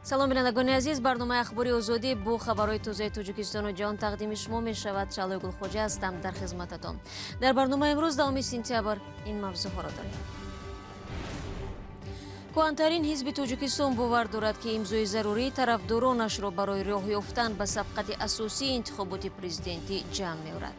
Салом бинандагони азиз, барномаи Ахбори Озодӣ бо хабарҳои тозаи Тоҷикистону ҷаҳон тақдими шумо мешавад. Шаълои Гулхоҷа ҳастам дар хизмататон. Дар барномаи имрӯз 10 сентябр ин мавзӯъҳоро дорем. Куҳантарин ҳизби Тоҷикистон бовар дорад, ки имзои зарурии тарафдоронашро барои роҳ ёфтан ба сабқати асосии интихоботи президентӣ ҷамъ меорад.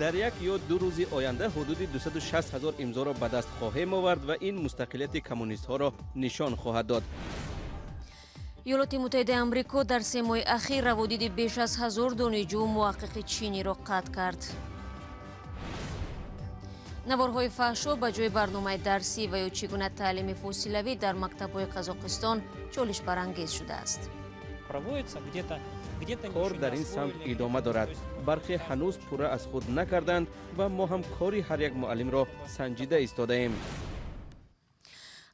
Дар як ё ду рӯзи оянда ҳудуди 260 ҳазор имзоро ба даст хоҳем овард ва ин мустақилияти коммунистҳоро нишон хоҳад дод. Иёлоти Муттаҳидаи Амрико дар 3 моҳи ахир раводиди беш аз 1000 донишҷӯ муҳаққиқи чиниро қатъ кард. Наворҳои фаҳшо ба ҷои барномаи дарсӣ ва ё чӣ гуна таълими фосилавӣ дар мактабҳои Қазоқистон чолишбарангез шудааст. Кор дар ин самт идома дорад. Бархе ҳанӯз пурра аз худ накарданд ва мо ҳам кори ҳар як муаллимро санҷида истодаем.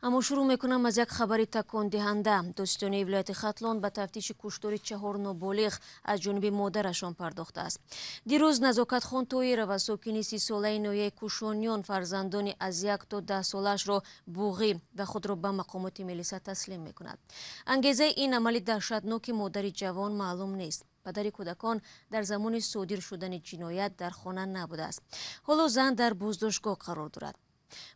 Аммо шурӯъ мекунам аз як хабари такондиҳанда. Дӯстони вилояти Хатлон ба тафтиши куштори 4 ноболиғ аз ҷониби модарашон пардохтааст. Дирӯз Назокатхон Тоирова, сокини 30-солаи ноҳияи Кушониён, фарзандони аз 1 то 10 солаашро буғӣ ва худро ба мақомоти милиса таслим мекунад. Ангезаи ин амали даҳшатноки модари ҷавон маълум нест. Падари кӯдакон дар замони содир шудани ҷиноят дар хона набудааст. Ҳоло зан дар боздоштгоҳ қарор дорад.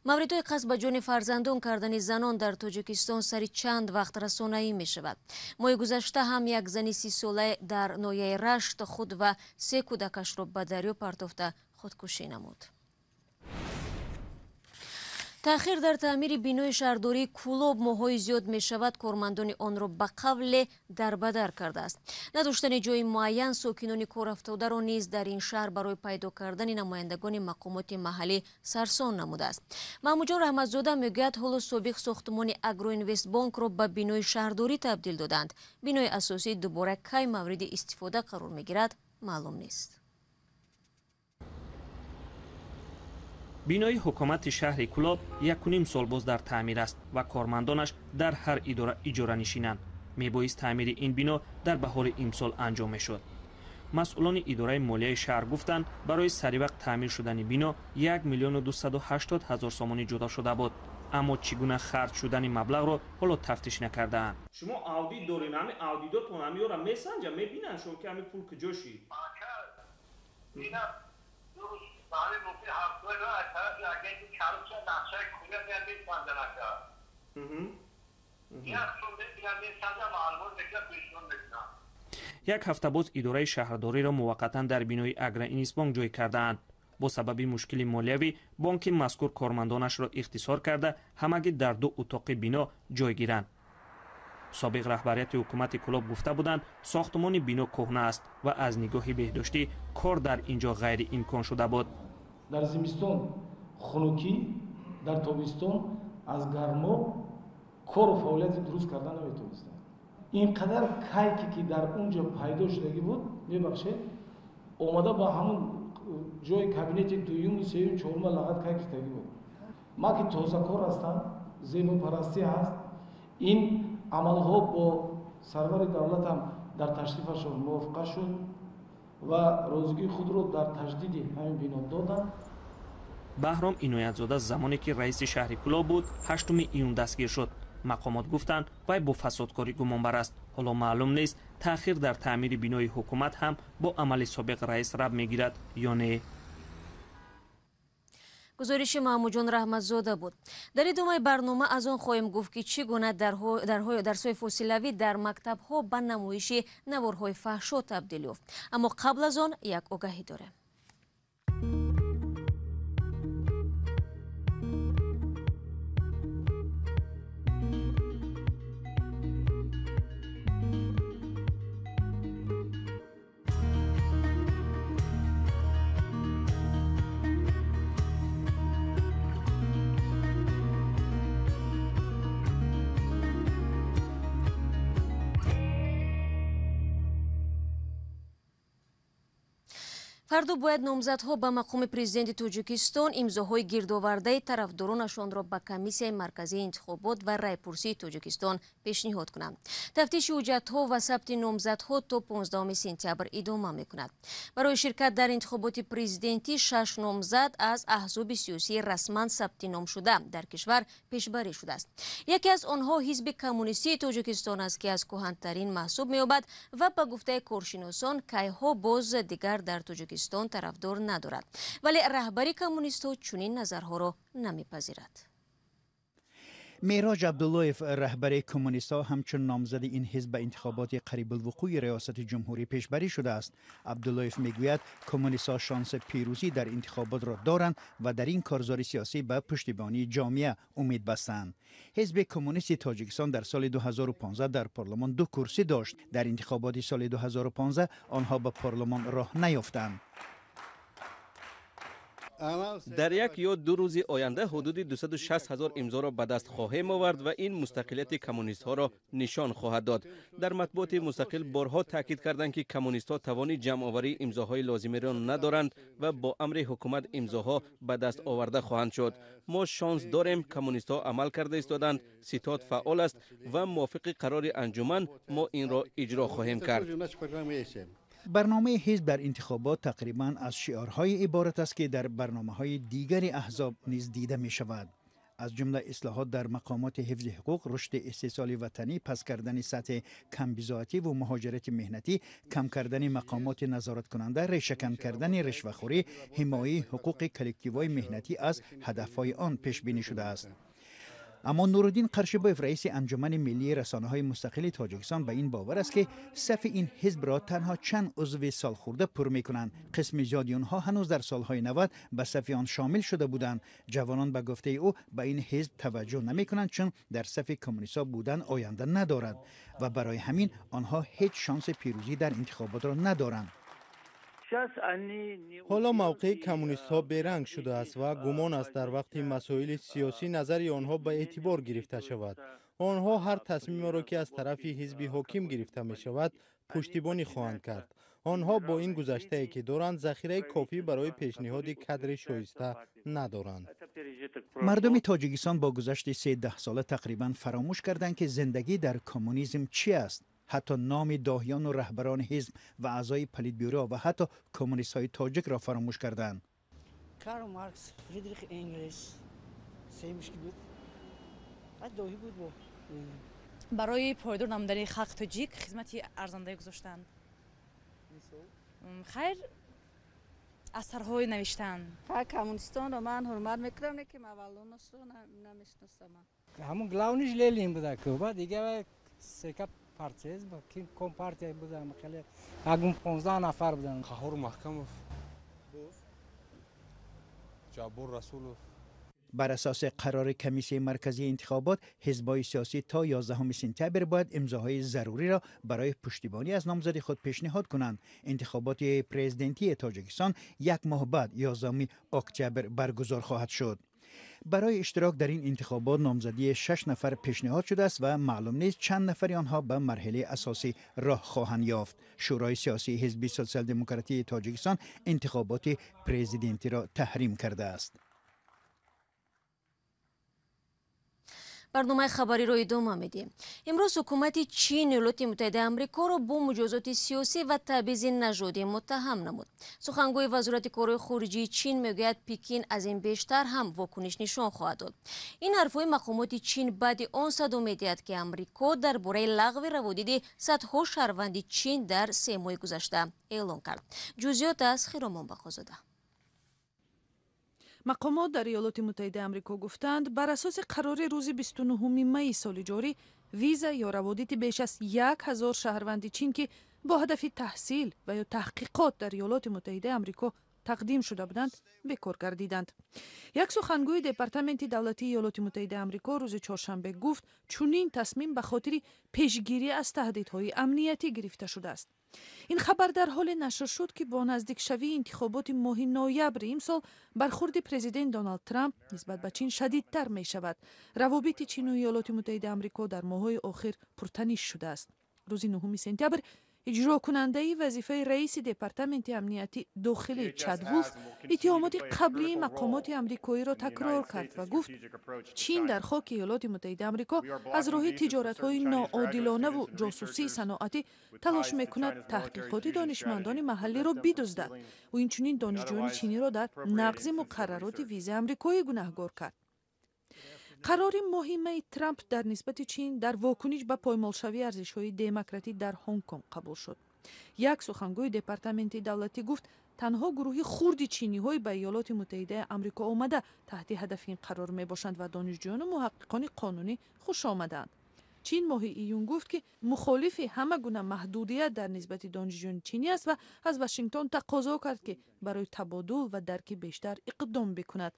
Мавридҳои қасд ба ҷони фарзандон кардани занон дар Тоҷикистон сари чанд вақт расонаӣ мешавад. Моҳи гузашта ҳам як зани 30-сола дар ноҳияи Рашт худ ва 3 кӯдакашро ба дарё партофта худкушӣ намуд. Таъхир дар таъмири бинои шаҳрдории Кӯлоб моҳҳои зиёд мешавад. Кормандони онро ба қавле дарбадар кардааст. Надоштани ҷои муайян сокинони корафтодаро низ дар ин шаҳр барои пайдо кардани намояндагони мақомоти маҳаллӣ сарсон намудааст. Маҳмудҷон Раҳматзода мегӯяд, ҳоло собиқ сохтмони Агроинвестбонкро ба бинои шаҳрдорӣ табдил доданд. Бинои асосӣ дубора кай мавриди истифода қарор мегирад, маълум нест. Бинои ҳукумати шаҳри Кӯлоб 1.5 сол боз дар таъмир аст ва кормандонаш дар ҳар идора иҷора нишинанд. Мебоист таъмири ин бино дар баҳори имсол анҷом мешуд. Масъулони идораи молияи шаҳр гуфтанд, барои саривақт таъмир шудани бино 1 280 000 сомонӣ ҷудо шуда буд. Аммо чӣ гуна харҷ шудани маблағро ҳоло тафтиш накардаанд. Шумо аудит доред, ҳами аудитотон ҳамиёра месанҷа, мебинанд шумо ки ҳами пул куҷо шид? Як ҳафта боз идораи шаҳрдориро муваққатан дар бинои Агроинвестбонк ҷой кардаанд. Бо сабаби мушкили молиявӣ бонки мазкур кормандонашро ихтисор карда, ҳамагӣ дар 2 утоқи бино ҷой гиранд. Собиқ раҳбарияти ҳукумати Кӯлоб гуфта буданд, сохтмони бино кӯҳна аст ва аз нигоҳи беҳдоштӣ кор дар ин ҷо ғайриимкон шуда буд. Дар зимистон хунукӣ, дар тобистон аз гармо кору фаъолияти дуруст карда наметавонистанд. Ин қадар кайке ки дар он ҷо пайдо шудагӣ буд, мебахшед, омада ба ҳамон ҷои кабинети дуюму сеюм чорума лағат кайк шудагӣ буд. Ман ки тозакор ҳастам, зебопарастӣ ҳаст, ин амалҳо бо сарвари давлатам дар ташрифашон мувофиқа шуд ва розигии худро дар таҷдиди ҳамин бино доданд. Баҳром Иноятзода замоне ки раиси шаҳри Кӯлоб буд, 8 июн дастгир шуд. Мақомот гуфтанд, вай бо фасодкорӣ гумонбар аст. Ҳоло маълум нест, таъхир дар таъмири бинои ҳукумат ҳам бо амали собиқ раис раб мегирад ё не. Гузориши Маҳмудҷон Раҳматзода буд. Дар идомаи барнома аз он хоҳем гуфт, ки чӣ гуна дарсҳои фосилавӣ дар мактабҳо ба намоиши наворҳои фаҳшо табдил ёфт. Аммо қабл аз он як огаҳӣ дорем. Ҳарду бояд номзадҳо ба мақоми президенти Тоҷикистон имзоҳои гирдовардаи тарафдоронашонро ба Комиссияи марказии интихобот ва райпурсии Тоҷикистон пешниҳод кунанд. Тафтиши ҳуҷҷатҳо ва сабти номзадҳо то 15 сентябр идома мекунад. Барои ширкат дар интихоботи президентӣ 6 номзад аз аҳзоби сиёсии расман сабти ном шуда дар кишвар пешбарӣ шудааст. Яке аз онҳо Ҳизби коммунистии Тоҷикистон аст, ки аз кӯҳантарин маҳсуб меёбад ва ба гуфтаи коршиносон кайҳо боз дигар дар Тоҷикистон тарафдор надорад. Вале раҳбари коммунистҳо чунин назарҳоро намепазирад. Меъроҷ Абдуллоев, раҳбари коммунистҳо, ҳамчун номзади ин ҳизб ба интихоботи қарибулвуқӯи риёсати ҷумҳурӣ пешбарӣ шудааст. Абдуллоев мегӯяд, коммунистҳо шонси пирӯзӣ дар интихоботро доранд ва дар ин корзори сиёсӣ ба пуштибонии ҷомеа умед бастанд. Ҳизби коммунисти Тоҷикистон дар соли 2015 дар парлумон 2 курсӣ дошт. Дар интихоботи соли 2015 онҳо ба парлумон роҳ наёфтанд. Дар як ё ду рӯзи оянда ҳудуди 260 ҳазор имзоро ба даст хоҳем овард ва ин мустақилияти коммунистҳоро нишон хоҳад дод. Дар матбуоти мустақил борҳо таъкид карданд, ки коммунистҳо тавони ҷамъоварии имзоҳои лозимиро надоранд ва бо амри ҳукумат имзоҳо ба даст оварда хоҳанд шуд. Мо шонс дорем, коммунистҳо амал карда истоданд, ситод фаъол аст ва мувофиқи қарори анҷуман мо инро иҷро хоҳем кард. Барномаи ҳизб дар интихобот тақрибан аз шиорҳое иборат аст, ки дар барномаҳои дигари аҳзоб низ дида мешавад. Аз ҷумла ислоҳот дар мақомоти ҳифзи ҳуқуқ, рушди истеҳсоли ватанӣ, паст кардани сатҳи камбизоатӣ ва муҳоҷирати меҳнатӣ, кам кардани мақомоти назораткунанда, решакан кардани ришвахӯрӣ, ҳимояи ҳуқуқи коллективҳои меҳнатӣ аз ҳадафҳои он пешбинӣ шудааст. Аммо Нуруддин Қаршибоев, раиси анҷумани миллии расонаҳои мустақили Тоҷикистон, ба ин бовар аст, ки сафи ин ҳизбро танҳо чанд узви солхӯрда пур мекунанд. Қисми зиёди онҳо ҳанӯз дар солҳои 90 ба сафи он шомил шуда буданд. Ҷавонон, ба гуфтаи ӯ, ба ин ҳизб таваҷҷӯҳ намекунанд, чун дар сафи коммунистҳо будан оянда надорад ва барои ҳамин онҳо ҳеҷ шонси пирӯзӣ дар интихоботро надоранд. Ҳоло мавқеи коммунистҳо беранг шудааст ва гумон аст, дар вақти масоили сиёсӣ назари онҳо ба эътибор гирифта шавад. Онҳо ҳар тасмимеро, ки аз тарафи ҳизби ҳоким гирифта мешавад, пуштибонӣ хоҳанд кард. Онҳо бо ин гузаштае, ки доранд, захираи кофӣ барои пешниҳоди кадри шоиста надоранд. Мардуми Тоҷикистон бо гузашти 3 даҳсола тақрибан фаромӯш карданд, ки зиндагӣ дар коммунизм чӣ аст. Ҳатто номи доҳиёну раҳбарони ҳизб ва аъзои политбюро ва ҳатто коммунистҳои тоҷикро фаромӯш карданд. Карл Маркс, Фридрих Энгелс сеюмш ки буд, доҳӣ буд. Бо барои пойдор намудани халқи тоҷик хизмати арзандае гузоштанд. Хайр, асарҳои навиштан. Коммунистонро ман ҳурмат мекунам, не ки маваллонашро намешиносам. Ҳамун главниш Ленин буда, ки баъд дига сека партия, компартия будам, хеле ягон 15 нафар буданд. Қаҳор Маҳкамов, Ҷаббор Расулов. Бар асоси қарори Комиссияи марказии интихобот, ҳизбҳои сиёсӣ то 11 сентябр бояд имзоҳои заруриро барои пуштибонӣ аз номзади худ пешниҳод кунанд. Интихоботи президентии Тоҷикистон як моҳ баъд, 11 октябр баргузор хоҳад шуд. Барои иштирок дар ин интихобот номзадии 6 нафар пешниҳод шудааст ва маълум нест, чанд нафари онҳо ба марҳилаи асосӣ роҳ хоҳанд ёфт. Шӯрои сиёсии Ҳизби Сотсиал-демократии Тоҷикистон интихоботи президентиро таҳрим кардааст. Барномаи хабариро идома медиҳем. Имрӯз ҳукумати Чин Иёлоти Муттаҳидаи Амрикоро бо муҷозоти сиёсӣ ва табъизи нажодӣ муттаҳам намуд. Сухангӯи Вазорати корҳои хориҷии Чин мегӯяд, Пекин аз ин бештар ҳам вокуниш нишон хоҳад дод. Ин ҳарфҳои мақомоти Чин баъди он садо медиҳад, ки Амрико дар бораи лағви раводиди садҳо шаҳрванди Чин дар 3 моҳи гузашта эълон кард. Ҷузъиёт аз Хиромон Бақозода. Мақомот дар Иёлоти Муттаҳидаи Амрико гуфтанд, бар асоси қарори рӯзи 29 майи соли ҷорӣ виза ё раводити беш аз 1000 шаҳрванди Чин, ки бо ҳадафи таҳсил ва ё таҳқиқот дар Иёлоти Муттаҳидаи Амрико тақдим шуда буданд, бекор гардиданд. Як сухангӯи Департаменти давлатии Иёлоти Муттаҳидаи Амрико рӯзи чоршанбе гуфт, чунин тасмим ба хотири пешгирӣ аз таҳдидҳои амниятӣ гирифта шудааст. Ин хабар дар ҳоле нашр шуд, ки бо наздикшавии интихоботи моҳи ноябри имсол бархурди президент Доналд Трамп нисбат ба Чин шадидтар мешавад. Равобити Чину Иёлоти Муттаҳидаи Амрико дар моҳҳои охир пуртаниш шудааст. Рӯзи 9 сентябр Иҷрокунандаи вазифаи раиси Департаменти амнияти дохилӣ Чад Вулф иттиҳомоти қаблии мақомоти амрикоиро такрор кард ва гуфт, Чин дар хоки Иёлоти Муттаҳидаи Амрико аз роҳи тиҷоратҳои ноодилонаву ҷосусии саноатӣ талош мекунад таҳқиқоти донишмандони маҳаллиро бидуздад. Ӯ инчунин донишҷӯёни чиниро дар нақзи муқаррароти визаи амрикоӣ гунаҳгор кард. Қарори моҳи майи Трамп дар нисбати Чин дар вокуниш ба поймолшавии арзишҳои демократӣ дар Ҳонконг қабул шуд. Як сухангӯи департаменти давлатӣ гуфт, танҳо гурӯҳи хурди чиниҳои ба Иёлоти Муттаҳидаи Амрико омада таҳти ҳадафи ин қарор мебошанд ва донишҷӯёну муҳаққиқони қонунӣ хуш омадаанд. Чин моҳи июн гуфт, ки мухолифи ҳама гуна маҳдудият дар нисбати донишҷӯёни чинӣ аст ва аз Вашингтон тақозо кард, ки барои табодул ва дарки бештар иқдом бикунад.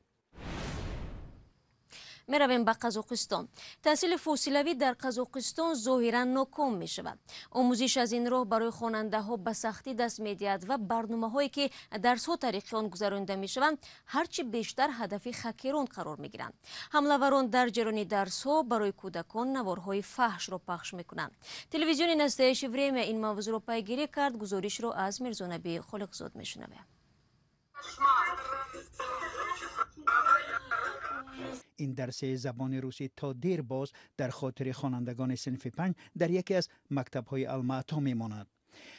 Меравем ба Қазоқистон. Таҳсили фосилавӣ дар Қазоқистон зоҳиран ноком мешавад. Омӯзиш аз ин роҳ барои хонандаҳо ба сахтӣ даст медиҳад ва барномаҳое, ки дарсҳо тариқи он гузаронида мешаванд, ҳарчи бештар ҳадафи хакерон қарор мегиранд. Ҳамлаварон дар ҷараёни дарсҳо барои кӯдакон наворҳои фаҳшро пахш мекунанд. Телевизиони «Настоящее время» ин мавзӯъро пайгирӣ кард. Гузоришро аз Мирзонаби Холиқзод мешунавем. Ин дарси забони русӣ то дер боз дар хотири хонандагони синфи 5 дар яке аз мактабҳои Алмаато мемонад.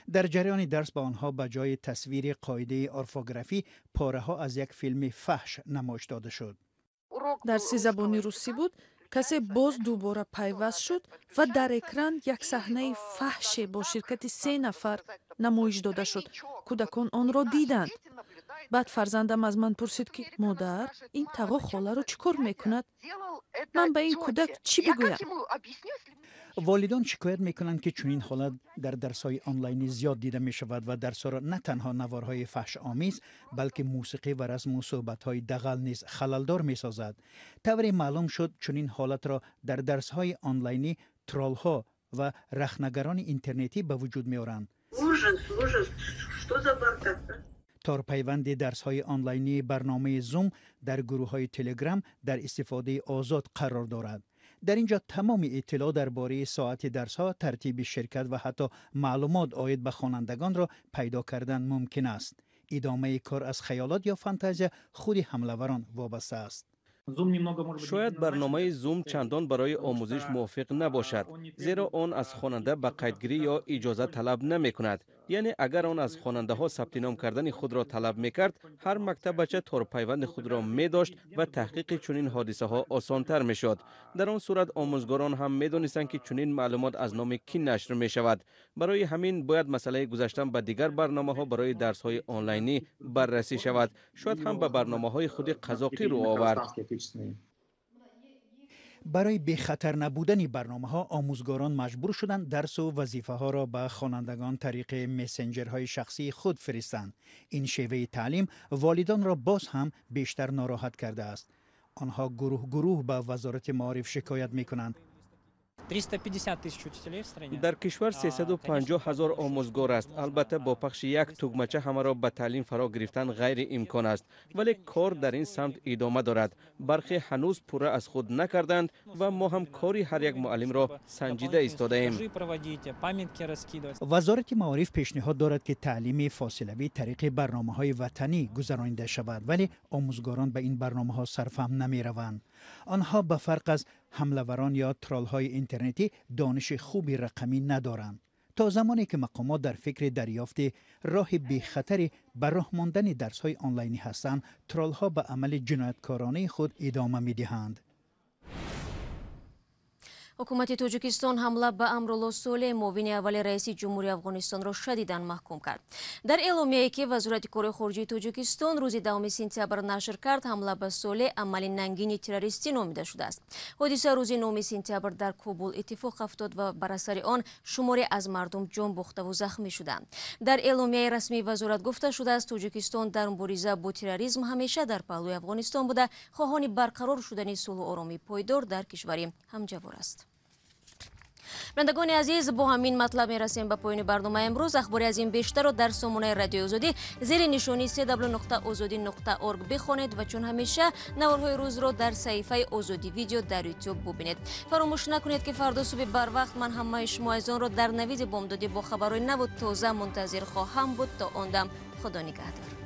Дар ҷараёни дарс ба онҳо ба ҷои тасвири қоидаи орфографӣ пораҳо аз як филми фаҳш намоиш дода шуд. Дарси забони русӣ буд. Касе боз дубора пайваст шуд ва дар экран як саҳнаи фаҳше бо ширкати се нафар намоиш дода шуд. Кӯдакон онро диданд. Баъд фарзандам аз ман пурсид, ки модар, ин тағо холаро чӣ кор мекунад? Ман ба ин кӯдак чӣ бигӯям? Волидон шикоят мекунанд, ки чунин ҳолат дар дарсҳои онлайнӣ зиёд дида мешавад ва дарсҳоро на танҳо наворҳои фаҳшомез, балки мусиқӣ ва расму суҳбатҳои дағал низ халалдор месозад. Тавре маълум шуд, чунин ҳолатро дар дарсҳои онлайнӣ троллҳо ва рахнагарони интернетӣ ба вуҷуд меоранд. Ужас, ужас, что за бардак? Торпайванди дарсҳои онлайнии барномаи Zoom дар гурӯҳҳои Телеграм дар истифодаи озод қарор дорад. Дар ин ҷо тамоми иттилоъ дар бораи соати дарсҳо, тартиби ширкат ва ҳатто маълумот оид ба хонандагонро пайдо кардан мумкин аст. Идомаи кор аз хаёлот ё фантазия худи ҳамлаварон вобаста аст. Шояд барномаи Zoom чандон барои омӯзиш мувофиқ набошад, зеро он аз хонанда ба қайдгирӣ ё иҷоза талаб намекунад. Яъне агар он аз хонандаҳо сабтином кардани худро талаб мекард, ҳар мактаббача торпайванди худро медошт ва таҳқиқи чунин ҳодисаҳо осонтар мешуд. Дар он сурат омӯзгорон ҳам медонистанд, ки чунин маълумот аз номи кӣ нашр мешавад. Барои ҳамин бояд масъалаи гузаштан ба дигар барномаҳо барои дарсҳои онлайнӣ баррасӣ шавад. Шояд ҳам ба барномаҳои худи қазоқӣ рӯ овард. Барои бехатар набудани барномаҳо омӯзгорон маҷбур шуданд дарсу вазифаҳоро ба хонандагон тариқи мессенҷерҳои шахсии худ фиристанд. Ин шеваи таълим волидонро боз ҳам бештар нороҳат кардааст. Онҳо гурӯҳ гурӯҳ ба Вазорати маориф шикоят мекунанд. 350 тысяч учителей в стране. Дар кишвар 350 ҳазор омӯзгор аст. Албатта, бо пахши як тугмача ҳамаро ба таълим фаро гирифтан ғайриимкон аст, вале кор дар ин самт идома дорад. Бархе ҳанӯз пурра аз худ накарданд ва мо ҳам кори ҳар як муаллимро санҷида истодаем. Вазорати маориф пешниҳод дорад, ки таълими фосилавӣ тариқи барномаҳои ватанӣ гузаронида шавад, вале омӯзгорон ба ин барномаҳо сарфаҳм намераванд. Онҳо ба фарқ аз ҳамлаварон ё троллҳои интернетӣ дониши хуби рақамӣ надоранд. То замоне ки мақомот дар фикри дарёфти роҳи бехатари ба роҳ мондани дарсҳои онлайнӣ ҳастанд, троллҳо ба амали ҷинояткоронаи худ идома медиҳанд. Ҳукумати Тоҷикистон ҳамла ба Амрулло Солеҳ, муовини аввали раиси ҷумҳурии Афғонистонро шадидан маҳкум кард. Дар эъломияе, ки Вазорати корҳои хориҷии Тоҷикистон рӯзи 10 сентябр нашр кард, ҳамла ба Солеҳ амали нангини террористӣ номида шудааст. Ҳодиса рӯзи 9 сентябр дар Кобул иттифоқ афтод ва бар асари он шуморе аз мардум ҷон бохтаву захмӣ шуданд. Дар эъломияи расмии вазорат гуфта шудааст, Тоҷикистон дар мубориза бо терроризм ҳамеша дар паҳлӯи Афғонистон буда, хоҳони барқарор шудани сулҳу оромии пойдор дар кишвари ҳамҷавор аст. Бинандагони азиз, бо ҳамин матлаб мерасем ба поёни барномаи имрӯз. Ахбори аз ин бештарро дар сомонаи Радиои Озодӣ зери нишонии cw.ozodi.org бихонед ва чун ҳамеша наворҳои рӯзро дар саҳифаи Озодӣ Видео дар Ютуб бубинед. Фаромӯш накунед, ки фардо субҳи барвақт ман ҳамаи шумо азизонро дар навиди бомдодӣ бо хабарҳои наву тоза мунтазир хоҳам буд. То он дам, Худо нигаҳдор.